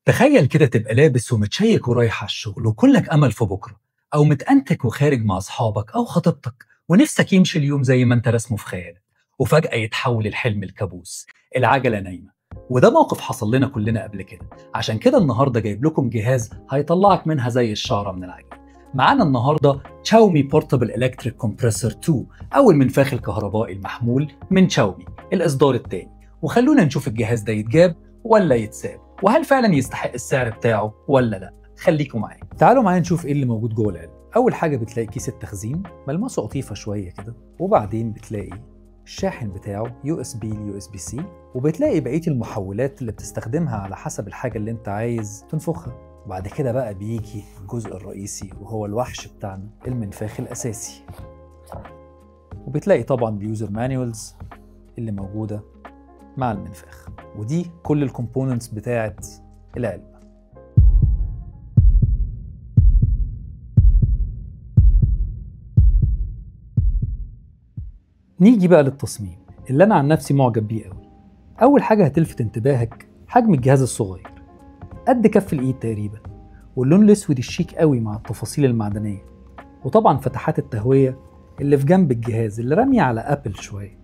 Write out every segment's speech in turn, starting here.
تخيل كده تبقى لابس ومتشيك ورايح على الشغل وكلك امل في بكره، او متأنتك وخارج مع اصحابك او خطيبتك ونفسك يمشي اليوم زي ما انت رسمه في خيالك، وفجأة يتحول الحلم لكابوس، العجلة نايمة. وده موقف حصل لنا كلنا قبل كده، عشان كده النهارده جايب لكم جهاز هيطلعك منها زي الشعرة من العجين. معانا النهارده Xiaomi Portable Electric Compressor 2 او المنفاخ الكهربائي المحمول من شاومي الاصدار الثاني. وخلونا نشوف الجهاز ده يتجاب ولا يتساب، وهل فعلا يستحق السعر بتاعه ولا لا. خليكم معايا، تعالوا معايا نشوف ايه اللي موجود جوه العلبة. اول حاجة بتلاقي كيس التخزين ملمسه قطيفة شوية كده، وبعدين بتلاقي الشاحن بتاعه يو اس بي ليو اس بي سي، وبتلاقي بقية المحولات اللي بتستخدمها على حسب الحاجة اللي انت عايز تنفخها. وبعد كده بقى بيجي الجزء الرئيسي وهو الوحش بتاعنا، المنفاخ الاساسي. وبتلاقي طبعا ال user manuals اللي موجودة مع المنفاخ، ودي كل ال components بتاعت العلبة. نيجي بقى للتصميم اللي انا عن نفسي معجب بيه قوي. اول حاجة هتلفت انتباهك حجم الجهاز الصغير، قد كف الايد تقريبا، واللون الاسود الشيك قوي مع التفاصيل المعدنية، وطبعا فتحات التهويه اللي في جنب الجهاز اللي راميه على ابل شوية،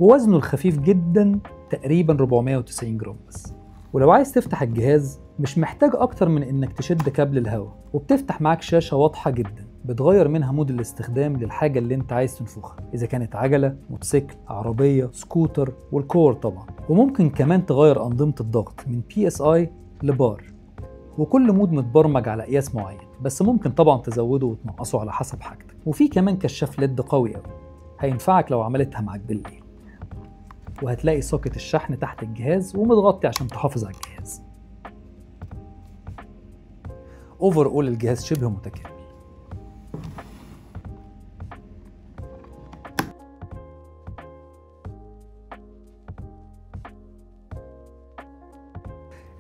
ووزنه الخفيف جدا تقريبا 490 جرام بس. ولو عايز تفتح الجهاز مش محتاج اكتر من انك تشد كابل الهواء، وبتفتح معاك شاشة واضحة جدا بتغير منها mode الاستخدام للحاجة اللي انت عايز تنفخها، اذا كانت عجله، موتوسيكل، عربية، سكوتر، والكور طبعا. وممكن كمان تغير انظمة الضغط من PSI لبار، وكل mode متبرمج على قياس معين، بس ممكن طبعا تزوده وتنقصه على حسب حاجتك. وفي كمان كشاف LED قوي قوي هينفعك لو عملتها معاك بالليل. وهتلاقي socket الشحن تحت الجهاز ومتغطي عشان تحافظ على الجهاز. overall الجهاز شبه متكامل.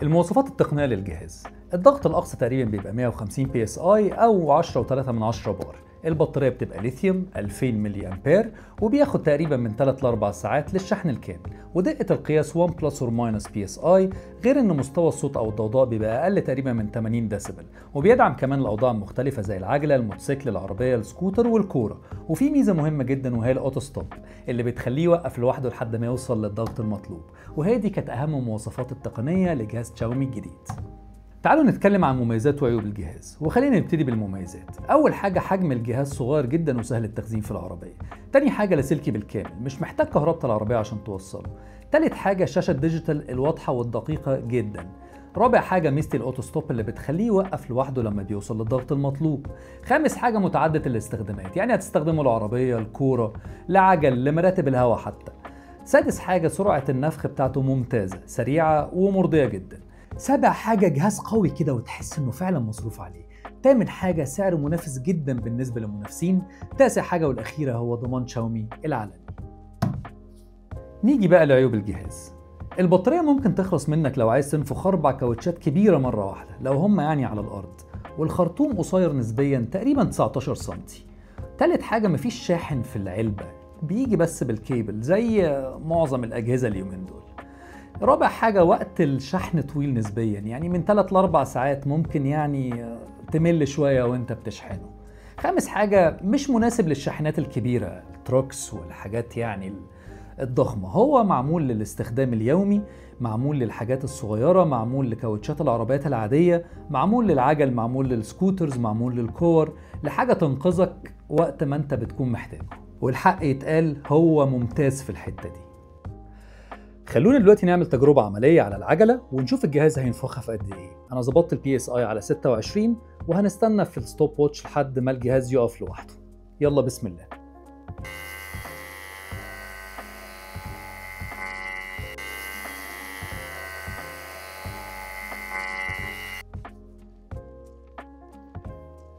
المواصفات التقنية للجهاز: الضغط الأقصى تقريبا بيبقى 150 PSI أو 10.3 بار. البطارية بتبقى ليثيوم 2000 ملي أمبير، وبياخد تقريبا من 3 ل 4 ساعات للشحن الكامل، ودقة القياس 1 plus or minus PSI، غير ان مستوى الصوت او الضوضاء بيبقى اقل تقريبا من 80 ديسيبل، وبيدعم كمان الاوضاع المختلفة زي العجلة، الموتوسيكل، العربية، السكوتر، والكورة. وفي ميزة مهمة جدا وهي ال auto stop اللي بتخليه يوقف لوحده لحد ما يوصل للضغط المطلوب. وهي دي كانت اهم المواصفات التقنية لجهاز شاومي الجديد. تعالوا نتكلم عن مميزات وعيوب الجهاز، وخلينا نبتدي بالمميزات. اول حاجة حجم الجهاز صغير جدا وسهل التخزين في العربية. تاني حاجة لاسلكي بالكامل، مش محتاج كهربة العربية عشان توصله. تالت حاجة الشاشة ال digital الواضحة والدقيقة جدا. رابع حاجة ميزة ال auto stop اللي بتخليه يوقف لوحده لما بيوصل للضغط المطلوب. خامس حاجة متعددة الاستخدامات، يعني هتستخدمه العربية، الكورة، لعجل، لمراتب الهواء حتى. سادس حاجة سرعة النفخ بتاعته ممتازة، سريعة ومرضيه جدا. سابع حاجة جهاز قوي كده وتحس انه فعلا مصروف عليه. تامن حاجة سعره منافس جدا بالنسبة للمنافسين. تاسع حاجة والأخيرة هو ضمان شاومي العالمي. نيجي بقى لعيوب الجهاز. البطارية ممكن تخلص منك لو عايز تنفخ 4 كاوتشات كبيرة مرة واحدة لو هم يعني على الأرض، والخرطوم قصير نسبيا تقريبا 19 سنتي. تالت حاجة مفيش شاحن في العلبة، بيجي بس بالكيبل زي معظم الأجهزة اليومين دول. رابع حاجة وقت الشحن طويل نسبيا، يعني من 3 ل 4 ساعات، ممكن يعني تمل شوية وانت بتشحنه. خامس حاجة مش مناسب للشاحنات الكبيرة، ال trucks والحاجات يعني الضخمة. هو معمول للاستخدام اليومي، معمول للحاجات الصغيرة، معمول لكاوتشات العربيات العادية، معمول للعجل، معمول لل scooters، معمول للكور، لحاجة تنقذك وقت ما انت بتكون محتاجه. والحق يتقال هو ممتاز في الحتة دي. خلونا دلوقتي نعمل تجربة عملية على العجلة ونشوف الجهاز هينفخها في قد ايه. انا ظبطت ال PSI على 26 وهنستنى في ال stopwatch لحد ما الجهاز يقف لوحده. يلا بسم الله.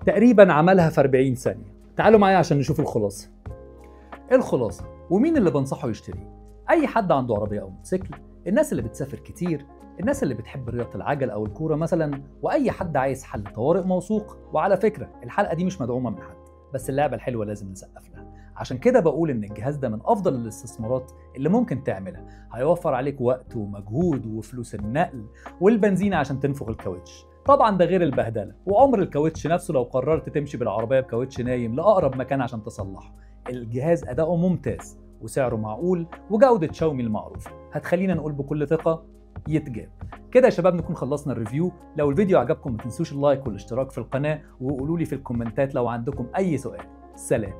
تقريبا عملها في 40 ثانية. تعالوا معايا عشان نشوف الخلاصة. الخلاصة، ومين اللي بنصحه يشتريه؟ أي حد عنده عربية أو موتوسيكل، الناس اللي بتسافر كتير، الناس اللي بتحب رياضة العجل أو الكورة مثلا، وأي حد عايز حل طوارئ موثوق. وعلى فكرة الحلقة دي مش مدعومة من حد، بس اللعبة الحلوة لازم نسقف لها. عشان كده بقول ان الجهاز ده من افضل الاستثمارات اللي ممكن تعملها، هيوفر عليك وقت ومجهود وفلوس النقل والبنزين عشان تنفخ الكاوتش. طبعا ده غير البهدله وعمر الكاوتش نفسه لو قررت تمشي بالعربية بكاوتش نايم لاقرب مكان عشان تصلحه. الجهاز اداؤه ممتاز وسعره معقول وجوده شاومي المعروفة هتخلينا نقول بكل ثقة يتجاب. كده يا شباب نكون خلصنا ال review. لو الفيديو عجبكم ما تنسوش ال like والاشتراك في القناة، وقولوا لي في الكومنتات لو عندكم اي سؤال. سلام.